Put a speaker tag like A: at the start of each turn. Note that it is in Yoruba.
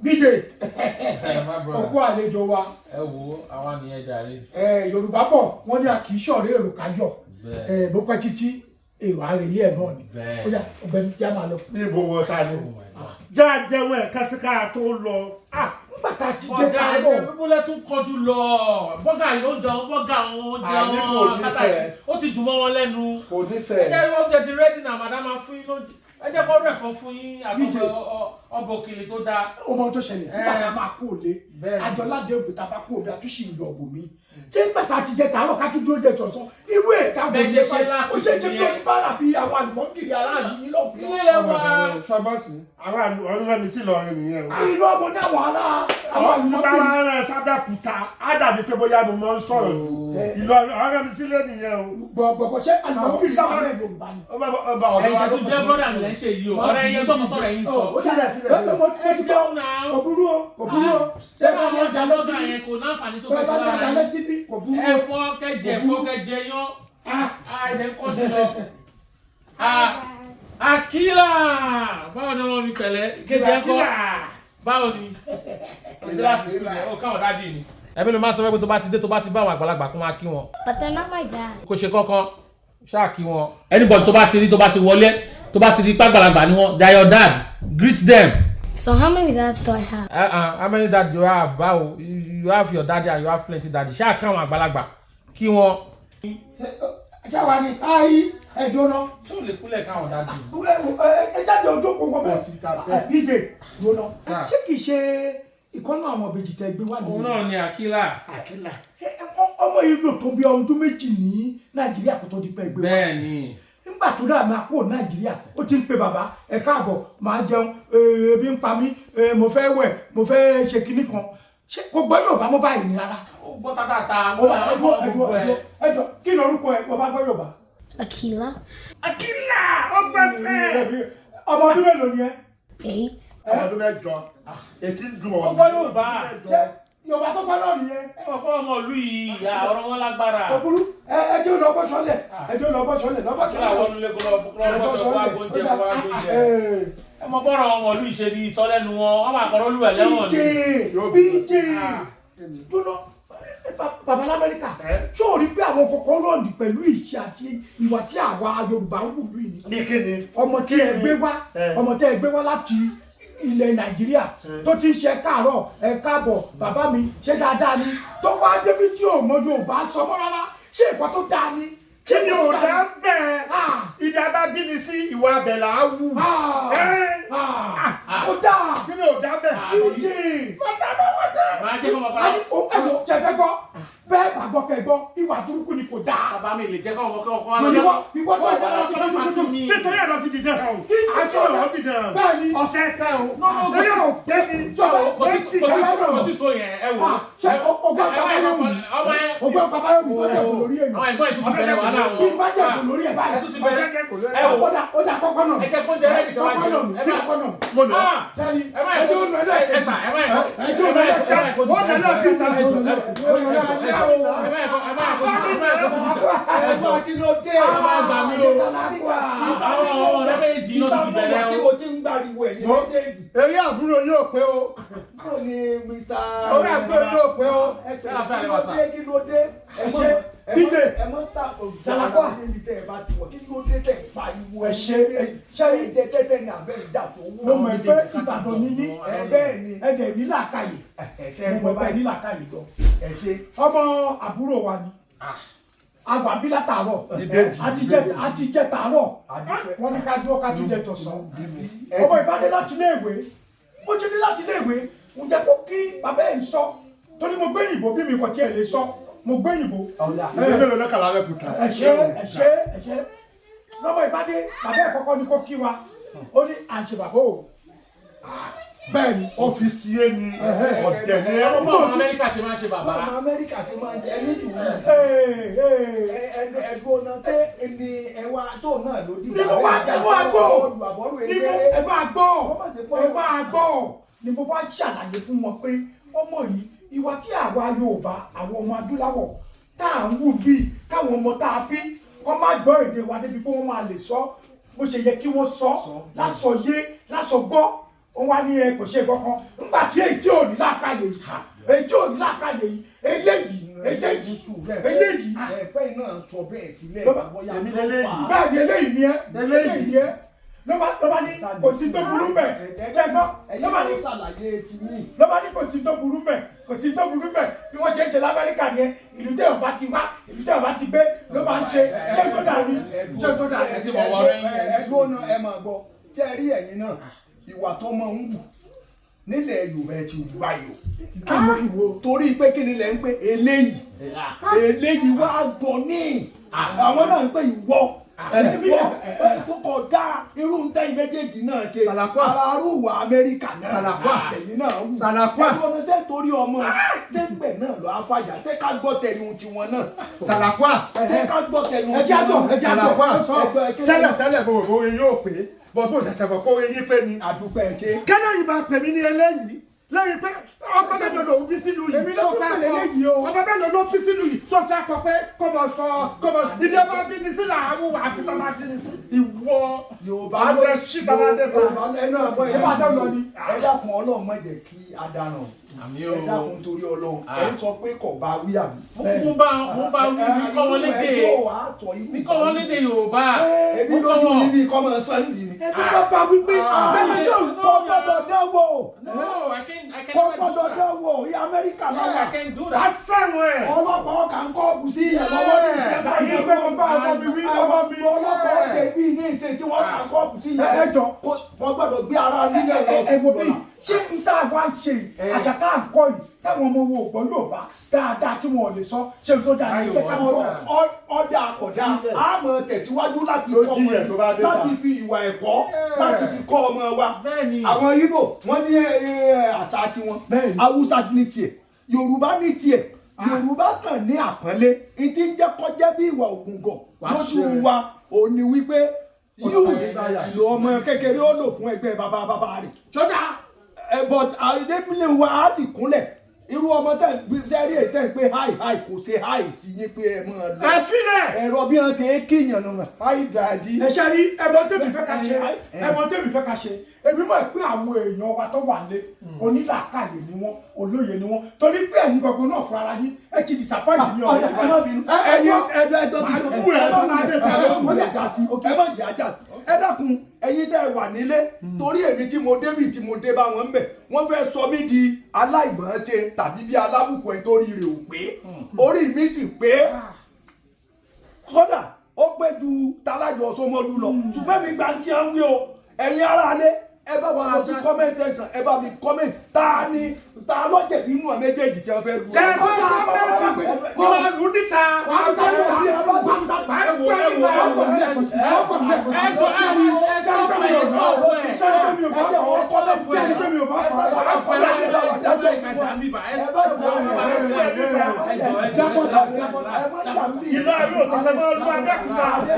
A: BJ.
B: My brother.
A: Òkú àlejò wa.
B: Ẹ wo àwa nìyẹn jàre.
A: Yorùbá bọ̀, wọ́n ní a kì í ṣọ̀rẹ́ èrò káyọ̀. Bó pẹ́ títí, èrò àrèlé ẹ̀ náà ni. Ó yá, ọ̀gbẹ́ni, já máa lọ.
C: Níbo wọ ta ni?
B: Oh my God.
C: Já jẹun ẹ̀ kásíká tó lọ. Ah,
A: Nígbà tá a ti jẹ
B: Bọ́gà
A: tàárọ̀.
B: Ẹgbẹ́ bíbélẹ̀ tún kọjú lọ. Bọ́gà yìí, oúnjẹ bọ́gà, oúnjẹ
D: Àní kò
B: wọn kátà
D: nífẹ̀ẹ́.
B: ó ti dùn mọ́ wọn lẹ́nu.
D: Kò
B: Ẹ
D: nífẹ̀ẹ́.
B: jẹ́ oúnjẹ ti ready náà, madam máa fún yín lóúnjẹ. Ẹ jẹ́ kó rẹ̀fọ́ fún yín àtọ́fẹ́ ọbẹ̀ òkèlè tó dáa.
A: Ó mọ ohun tó ṣẹlẹ̀, nígbà tá a máa kó o lé àjọládé ògbé, tá a bá kó o bí àtúnṣe ìlú ọ̀bùn mi, ṣé nígbà tá a ti jẹ tàárọ̀ ká tún dúró jẹ tọ̀sán? Irú ẹ̀ ká
B: Bẹ́ẹ̀ ṣe ṣe last
A: ó ṣe ṣe bí
B: nìyẹn.
A: Oníbàárà bíi àwọn àlùmọ́ngìrì aráàlú yìí lọ́ọ̀bù.
B: Ilé lẹ wá.
C: Sọgbọ́sì àwọn ọ̀rẹ́ mi ti lọ rìn nìyẹn o.
A: Irú ọmọ ní àwọn ará àwọn
C: Àwọn tí bá
A: àlùmọ́ngìrì.
C: wá rẹ̀ sábẹ́kúta, á dàbí pé bóyá mo máa ń sọ̀rọ̀ jù. Ìlọrin ọ̀rẹ́ mi sílé nìyẹn o.
A: Gbọ̀ngbọ̀ngbọ̀, ṣé àlùmọ́ngìrì sáwọn ará Yorùbá ni?
C: Ó bá ọba ọ̀dọ́
B: Ẹ̀yin
C: wa
B: tẹ́
C: ló
B: tún jẹ́ brother mi lẹ́ ń ṣe yìí o. Ọ̀rẹ́ yẹn gbọ́kàn tọ̀rẹ̀ yín sọ.
A: Ó
C: Sílẹ̀, sílẹ̀, sílẹ̀.
A: Mo ti
B: Ẹ
A: gbọ́.
B: jẹun náà.
A: Kò burú o, kò burú o.
B: Ṣé káwọn ọjà lọ́sàn yẹn kò láǹfààní tó
A: Bẹ́ẹ̀
B: fẹ́
A: bá
B: ṣe
A: ní
B: lára
A: àdálẹ́
B: yín?
A: síbí, kò burú o.
B: Ẹ̀fọ́ kẹjẹ, ẹ̀fọ́ kẹjẹ yán. Ẹ̀dẹ̀ ń kọjú lọ. Akila, báwo ni ọmọ mi? Pẹ̀lẹ́, kéde ẹ̀kọ́, báwo ni o ti láti sùn yẹn o? Káwọn daddy ni. Ẹbí ló máa sọ pé tó bá ti dé, tó bá ti bá àwọn àgbàlagbà, kó máa kí wọn.
E: But they're not my dad.
B: Kò ṣe kankan, ṣáà kí wọn. Anybody tó bá ti rí, tó bá ti wọlé, tó bá ti rí pàgbàlagbà ni wọn, they are your dad, greet them.
E: So how many dads do I have?
B: How many dad do you have? Báwo? You have your daddy and you have plenty daddy. Ṣáà kí àwọn àgbàlagbà, kí wọn.
A: Ṣé wàá ní ayi ẹ̀dùn náà?
B: Ṣé o lè kúnlẹ̀ káwọn daddy?
A: Ẹ jáde ojú kò wọ́n
C: Ó ti ta
A: bẹ́ẹ̀.
C: bẹ́ẹ̀.
A: BJ, dúró náà, ṣé kìí ṣe ìkọ́nà àwọn ìbejì tẹ gbé wá
B: Òun
A: nìyẹn?
B: náà ni Akila.
C: Àkìlà.
A: Ọmọ yìí lò tó bí ọdún 2 ní Nàìjíríà kó tó di pẹ́ gbé wá.
B: Bẹ́ẹ̀ ni.
A: Nígbà tó dáa máa kó Nàìjíríà, ó ti ń pe bàbá ẹ káàbọ̀, máa jẹun, ebi ń pa mí, mo fẹ́ wẹ̀, mo fẹ́ ṣe kinní kan. Ṣé kò gbọ́ Yorùbá mọ́ báyìí ní rárá?
B: Ó gbọ́ tátàtà.
A: Ó wà. Ẹjọ́, ẹjọ́, ẹjọ́, ẹjọ́, kí ni orúkọ ẹ? Wọ́n bá gbọ́ Yorùbá?
E: Akila.
C: Àkìlà, ó gbẹ́sẹ̀.
A: Ọmọ ọdún mélòó ni ẹ?
E: 8.
C: Ọmọ ọdún 8, etí ń dùn ọ́.
B: Ó gbọ́ Yorùbá.
A: Ṣé Yorùbá tó gbọ́ náà nìyẹn?
B: Ẹ mọ̀ pé ọmọ ìlú yìí, ìyá ọ̀rọ̀ wọn lágbára.
A: Kò burú, ẹ jẹ́ lọ bọ́ sọ́lẹ̀, ẹ jẹ́ lọ bọ́ sọ́lẹ̀, lọ bọ́
B: Kí
A: sọ́lẹ̀.
B: làwọn onílé kó lọ bọ́ sọ wá gbóúnjẹ, kó wá gbóúnjẹ. Ẹ mọ bọ́rọ̀ ọmọ ìlú yìí ṣe di sọ lẹ́nu wọn, wọ́n máa kọ́rọ́ lù ẹ̀ lẹ́wọ̀n ni.
A: BJ, BJ, dúró. Bàbá lamẹ́ríkà, ṣó o rí pé àwọn kọ̀ọ̀kan rọ̀ǹdì pẹ̀lú ìṣe àti ìwà tí àwa Yorùbá ń wù lù yìí ni?
C: Ní kí ni?
A: Ọmọ tí ẹ gbé wá, ọmọ tí ẹ gbé wá láti ilẹ̀ Nàìjíríà, tó ti ń ṣe káàárọ̀, ẹ káàbọ̀ bàbá mi, ṣé dáadáa ni, tó wá débi tí ò mọ Yorùbá sọ mọ́ rárá, ṣé nǹkan tó dáa ni?
C: Kí ni ò dá bẹ́ẹ̀?
A: Ah.
C: Ibi abá bí ni sí, ìwà abẹ̀ là á wù.
A: Ah.
C: Ẹ́.
A: Ó dáa.
C: Kí ni ò dá bẹ́ẹ̀?
A: BJ, bàtà lọ́wọ́ jẹ́.
B: Máa jẹ́ kó mọ̀ kọ́ra.
A: Àní, ẹ̀wọ̀ jẹ́ fẹ́ gbọ́, bẹ́ẹ̀ bá gbọ́ kẹ́ gbọ́, ìwà burúkú ni, kò dáa.
B: Bàbá mi lè jẹ́ kọ́ ọmọ kọ́ ọkọ́
A: Ìwọ tó jẹ́ láti
B: ọlọ́pàá sí mi.
C: Ṣé torí ẹ̀ lọ fi dìde hàn o? Aṣọ ọ̀rọ̀ dìde hàn.
A: Bẹ́ẹ̀ ni.
C: Ọ̀fẹ́ tẹ o.
B: No, no,
C: Torí ò gbé mi.
B: Kò tí kò tí tó yẹn, ẹ wò.
A: Ah, ṣé ọgbọ́n Babayọ̀mí
B: Ọmọ ẹ.
A: ọgbọ́n Babayọ̀mí tó jẹ́ kò lórí èèyàn?
B: Àwọn ẹ̀gbọ́n ẹ̀ tún ti bẹ̀rẹ̀ wàhálà wọn.
A: Kí n bá jẹ́ kò lórí ẹ̀ báyìí.
B: Ẹ tún ti bẹ̀rẹ̀. Ẹ wò.
A: Ó dà, kọ́kọ́ náà.
B: Ẹ jẹ́ kó jẹ́ ready kí wọ́n
A: Kọ́kọ́
B: jẹ.
A: náà mi,
B: Ẹ má-
A: kọ́kọ́ náà mi.
C: Mo nà.
B: Ah!
A: Sẹ́ni,
B: Ẹ má
A: ẹjọ́ nù ẹ̀.
B: Ẹ sà, ẹ má ẹ̀kọ́.
A: Ẹjọ́ nù ẹ̀.
C: Wọ́n nà náà kí ta.
B: Ẹ má ẹ̀kọ́, ẹ má ẹ̀kọ́, ẹ má ẹ̀kọ́ tún ti
D: Ẹ̀gbọ́n, kí ló dé?
B: Ẹ má gbà mí o. Àwọn ọ̀rẹ́ méjì náà tún ti bẹ̀rẹ̀
D: Tí
B: o.
D: mo ti ń gbàriwo ẹ̀yin méjèèjì.
C: Eré àbúrò yóò pé o.
D: Kúrò ní Mr.
C: Eré àbúrò yóò pé o.
D: Ẹ pẹ̀lẹ́,
B: Ṣé
D: kí
B: àlàáfíà
D: ló
B: lẹ wà sà?
D: dé? Kí ló dé?
A: Ẹ ṣe, BJ.
D: Ẹ mọ́ ta
A: Sàlákọ́.
D: Níbi tẹ́ ẹ bá ti wọ̀, kí ló dé tẹ̀ ń pariwo?
A: Ẹ ṣe, ẹ
D: Ṣé ìjẹ tẹ́tẹ́ ni àbẹ́ ìjà tó wú?
A: Mo mọ̀ pé Ìbàdàn ní yín.
D: Ẹ bẹ́ẹ̀ ni.
A: Ẹ dẹ̀ ní làákàyè.
D: Ẹ tẹ́
A: Mo
D: gbọ́
A: mọ̀ pé
D: báyìí.
A: ní làákàyè gan.
D: Ẹ ṣe.
A: Ọmọ àbúrò wa ni àgbà bí látàárọ̀.
C: Ìbejì.
A: Àti jẹ tàárọ̀.
D: Àdúpẹ́.
A: Wọ́n ní ká dúró ká tún jẹ tọ̀sán.
D: Ẹ
A: Ọmọ
D: ti-
A: ìbádé láti iléèwé, mo ti ní láti iléèwé, ń jẹ́ kó kí bàbá ẹ̀ ń sọ, torí mo gbé yìnbó bí mi kò tiẹ̀ lè sọ, mo gbé yìnbó.
D: Ọ̀dà.
C: Ìwé mélòó ló kà lábẹ́kúta?
A: Ẹ ṣe, ẹ ṣe, ẹ ṣe. Lọ́mọ ìbádé, bàbá ẹ̀ kọ́kọ́ ní kó kí wa, ó ní à ń ṣe bàbá o. Ah, bẹ́ẹ̀ ni.
C: Ọ́fíìsì ẹ ni ọ̀dẹ̀ ni ẹ.
B: Ọmọ báwọn Amẹ́ríkà ṣe máa ń ṣe bàbá.
D: Báwọn Amẹ́ríkà ti máa ń jẹ ẹni tù ú.
A: Ee, ee.
D: Ẹdùn ọ̀nà tẹ́ ẹni ẹwà tó náà ló dìgbà.
A: Ni mo wá, ẹ máa gbọ́.
D: Bọ́ọ̀lù àbọ̀rù
A: Ni mo
D: eléré.
A: Ẹ máa gbọ́.
D: Wọ́n mà ti pọ́n.
A: Ẹ máa gbọ́, ni mo bá ṣàlàyé fún wọn pé ọmọ yìí, ìwà tí àwa Yorùbá, àwọn ọmọ adúláwọ̀ tá à ń wù bíi káwọn ọmọ tá a bí kọ́ má gbọ́ èdè wa débi pé wọ́n máa lè sọ bó ṣe yẹ kí wọ́n sọ lásọyé lásọgbọ́. Ó wá ní ẹ kò ṣe kankan nígbà tí èyí tí ò ní làákàyè yìí, èyí tí ò ní làákàyè yìí, eléyìí eléyìí eléyìí.
D: Ẹ̀pẹ́ náà sọ bẹ́ẹ̀ sílẹ̀ bóyá
C: Èmi
D: ló
C: lélẹ́yìí.
D: fà á.
A: Bẹ́ẹ̀ ni eléyìí ni ẹ, eléyìí ni ẹ. Ló bá ní kò sí tó burú mẹ́ ṣe gbọ́.
D: Ẹ̀yin
A: Ló bá ní
D: náà ṣàlàyé ti yín.
A: ló bá ní kò sí tó burú mẹ́, kò sí tó burú mẹ́. Bí wọ́n ṣe ń ṣe l'Amẹ́ríkà ni ẹ, ìlú tẹ̀ ọba ti wá, ìlú tẹ̀ ọba ti gbé ló máa ń ṣe. Ṣé tó dà ní, ṣé tó dà ní.
B: Ẹ ti mọ̀ wọ́n rẹ́ yín.
D: Ẹ gbóná, ẹ máa gbọ́. Ṣé ẹ rí ẹ̀yin náà, ìwà tó máa ń wù nílẹ̀ Yorùbá ẹ ti wù báyìí o.
A: Kí ló fi wo?
D: Torí pé kí ni lẹ̀ ń pè eléyìí, eléyìí wá gbọ́ ní àwọn náà ń pè ìwọ ìwọ tó kọ dá irú ń tẹ́yìn méjèèjì náà ṣe.
F: Sàlàkúà.
D: Ara arúwà Amẹ́ríkà náà
F: Sàlàkúà.
D: ẹ̀yìn náà wù.
F: Sàlàkúà.
D: Ẹ̀dùn ọ̀nà tẹ́ torí ọmọ tẹ́gbẹ̀ náà lọ́ afájà ṣé ká gbọ́ tẹnu tiwọn náà,
F: Sàlàkúà.
D: ṣé ká gbọ́ tẹnu
A: Ẹ jẹ́ àgbọ̀, ẹ jẹ́ àgbọ̀.
F: Sàlàkúà.
A: Ó sọ.
C: Tẹ́lẹ̀ tẹ́lẹ̀ mo rò pé orin yóò pé bọ́ bó ṣẹ̀ṣẹ̀ mọ̀ pé orin yín pé ni.
D: Àdúpẹ́ ẹ ṣe.
C: Kẹ́lẹ́ yìí máa pè mí ní eléyìí lẹ́yìn pé ọmọ mélòó ló fi sílùú yìí
A: Èmi ló
C: tó
A: tún
C: fẹ́
A: pè léléyìí o.
C: ọmọ mélòó ló fi sílùú yìí tó fẹ́ kọ pé kó mọ sọ kó mọ ibi ọba bí ni sí làwọn wà á fi tọ́ máa bí ni sí. Ìwọ
D: Yorùbá
C: àdé síta ládé ta.
D: Yorùbá ẹnu àbọ̀
A: Ṣé bá dán lọ ni?
D: Ẹ dákun, Ọlọ́run má jẹ́ kí a dáràn.
B: Àmì
D: Ẹ
B: o.
D: dákun torí Ọlọ́run, ẹ ń sọ pé kò bá wí àbí.
B: Mo kúkú bá, mo bá wí, mi kọ́ wọn lédè, mi kọ́ wọn lédè Yorùbá.
D: Èmi
B: Mo kọ́
D: lójú
B: wọn.
D: yín bí kọ́ máa Sunday ni.
A: Ẹbí bá bá wípé bẹ́ẹ̀ sọ.
D: Kò gbọ́dọ̀ dánwò,
B: No, I can't, I
D: kò
B: can't do
D: gbọ́dọ̀
B: that.
D: dánwò ní Amẹ́ríkà
B: Yeah,
D: lọ́wọ́.
B: I can't do
C: Wá
B: that.
C: sẹ́wọ̀n ẹ̀.
D: Ọlọ́pàá ọkà ń kọ́ ọ̀gùn sí ìyàlọ́wọ́ ní ìṣẹ́
A: Báyìí pé mo bá ọmọ mi wí, ọmọ mi.
D: Ọlọ́pàá ọ̀dẹ̀ bí ní ìṣe tí wọ́n kà ń kọ́ ọ̀gùn sí
A: Ẹ ẹ jọ.
D: Kò gbọ́dọ̀ gbé ara nílẹ̀ lọ.
A: Ẹ wo bí ṣé n tá a wá ń ṣe yìí, àṣà tá à ń kọ́ yìí, táwọn ọmọ wo ò gbọ́ Yorùbá dáadáa tí wọn ò lè sọ, ṣé n tó dáa ní jẹ́ ká sọ.
D: Ọ̀dà àkọ̀dá a máa tẹ̀síwájú láti
C: Ló
D: kọ́
C: jí ẹ̀ tó bá
D: ọmọ
C: dé ta.
D: láti fi ìwà ẹ̀kọ́ láti fi kọ́ ọmọ wa.
B: Bẹ́ẹ̀ni.
D: Àwọn Ìgbò wọ́n ní àṣà tiwọn.
A: Bẹ́ẹ̀ni.
D: Haúsá ní tiẹ̀, Yorùbá ní tiẹ̀. Yorùbá kàn ní àpọ́nlé n tí ń jẹ́ kọjá bí ìwà ògùngọ̀ lójú wa ò ní wípé yóò lo ọmọ kékeré ó lò fún ẹgbẹ́ bàbá bàbá rẹ̀
A: Sọ́dà.
D: Ẹ but àìdébílẹ̀ wa á ti kúnlẹ̀ irú ọmọ tẹ̀ ń sẹ́rí èyí tẹ̀ ń pé hi hi kò ṣe hi sí yín pé ẹ máa lọ.
C: Ẹ sílẹ̀.
D: Ẹ̀rọ bí wọ́n ti ń kíyàn nù hi daddy.
A: Ẹ ṣe rí ẹmọ tèmi fẹ́ ká ṣe, ẹmọ tèmi fẹ́ ká ṣe. Èmi mọ̀ pé àwọn èèyàn wa tó wà lé onílàákàyè ni wọ́n, olóye ni wọ́n, torí pé ẹ̀yin gangan náà fúnra ara yín ẹ ti disappoint mi
D: Ọ̀dà,
A: ọ̀rẹ́.
D: ẹ má bínú ẹ̀yin ẹ̀dọ́ ẹ̀dọ́ ti tó
C: kú ẹ̀
D: ẹ má
C: tó
D: jẹ́
C: bá dé ta.
D: ẹ má jẹ́ àjà sí, ẹ má jẹ́ àjà sí. Ẹ dákun, ẹ̀yin tẹ́ ẹ wà nílé, torí èmi tí mo débì tí mo dé bá wọn ń bẹ̀, wọ́n fẹ́ sọ mí di aláìmọ̀ọ́ṣe tàbí bí alábùkù ẹ̀ torí rẹ̀ ò pé, orí mi sì pé, kódà ó pé ju talájọ Ṣómólú lọ, ṣùgbọ́n mi gba tí a ń wí o. Ẹ̀yin aráalé, ẹ bá wa lọ sí comment section, ẹ bá mi comment ta ni ta ló jẹ̀bi inú ẹ̀ méjèèjì tí wọ́n fẹ́ lu.
C: Ẹ bá comment kó máa lù níta.
A: Wàá ta ní ta, wàá ta ní ta.
B: Ẹ wo, ẹ wo, ẹ wo. Ẹ jọ, ẹ ẹ stop ẹ, stop ẹ.
C: Ìlú ayé òṣìṣẹ́ máa lu Abẹ́òkúta.